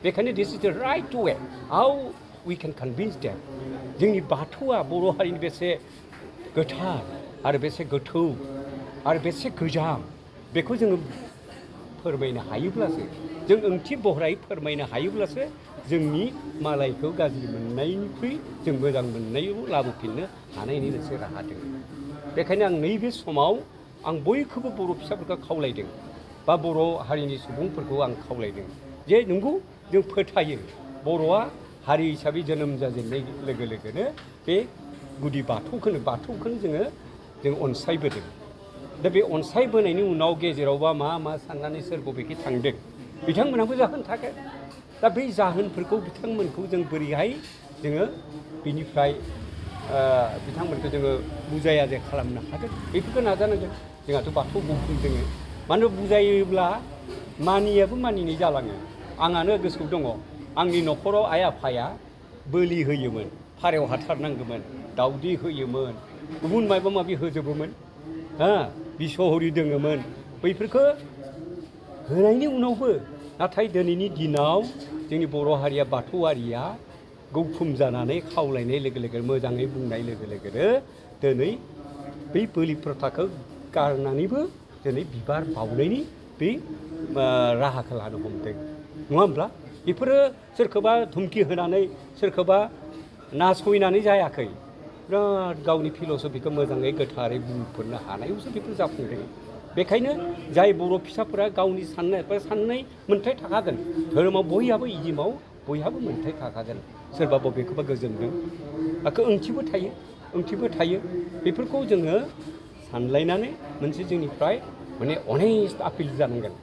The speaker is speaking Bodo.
बेखायनो this is the right way how we can convince them जोंनि बाथौआ बर' हारिनि बेसे गोथार आरो बेसे गोथौ आरो बेसे गोजाम बेखौ जोङो फोरमायनो हायोब्लासो जों ओंथि बहरायै फोरमायनो हायोब्लासो जोंनि मालायखौ गाज्रि मोननायनिख्रुइ जों मोजां मोननायाव लाबोफिननो हानायनि मोनसे राहा दङ बेखायनो आं नैबे समाव आं बयखौबो बर' फिसाफोरखौ खावलायदों बा बर' हारिनि सुबुंफोरखौ आं खावलायदों जे नंगौ जों फोथायो बर'आ हारि हिसाबै जोनोम जाजेननाय लोगो लोगोनो बे गुदि बाथौखौनो जों अनसायबोदों दा बे अनसायबोनायनि उनाव गेजेरावबा मा साननानै सोर बबेखि थांदों बिथांमोनहाबो जाहोन थागोन दा बै जाहोनफोरखौ बिथांमोनखौ जों बोरैहाय जोङो बिनिफ्राय बिथांमोनखौ जोङो बुजाय आजाय खालामनो हागोन बेफोरखौ नाजानांगोन जोंहाथ' बाथौ गौथुम दङ मानो बुजायोब्ला मानियाबो मानिनाय जालाङो आंहानो गोसोआव दङ आंनि न'खराव आइ आफाया बोलि होयोमोन फारौ हाथारनांगौमोन दाउदै होयोमोन गुबुन माबा माबि होजोबोमोन बिसहरि दोङोमोन बैफोरखौ होनायनि उनावबो नाथाय दिनैनि दिनाव जोंनि बर' हारिया बाथौआरिया गौथुम जानानै खावलायनाय लोगो लोगो मोजाङै बुंनाय लोगो लोगोनो दिनै बै बोलि प्रथाखौ गारनानैबो दिनै बिबार बावनायनि बै राहाखौ लानो हमदों नङा होमब्ला बेफोरो सोरखौबा धुमखि होनानै सोरखौबा नासयनानै जायाखै बिराद गावनि फिल'सफिखौ मोजाङै गोथारै बुंफोरनो हानायावसो बेफोर जाफुंदों बेखायनो जाय बर' फिसाफोरा गावनि साननाय मोन्थाय थाखागोन धोरोमाव बयहाबो इजिमाव बयहाबो मोन्थाय थाखागोन सोरबा बबेखौबा गोजोनदों ओंथिबो थायो बेफोरखौ जोङो सानलायनानै मोनसे जोंनिफ्राय माने अनेस्ट आपिल जानांगोन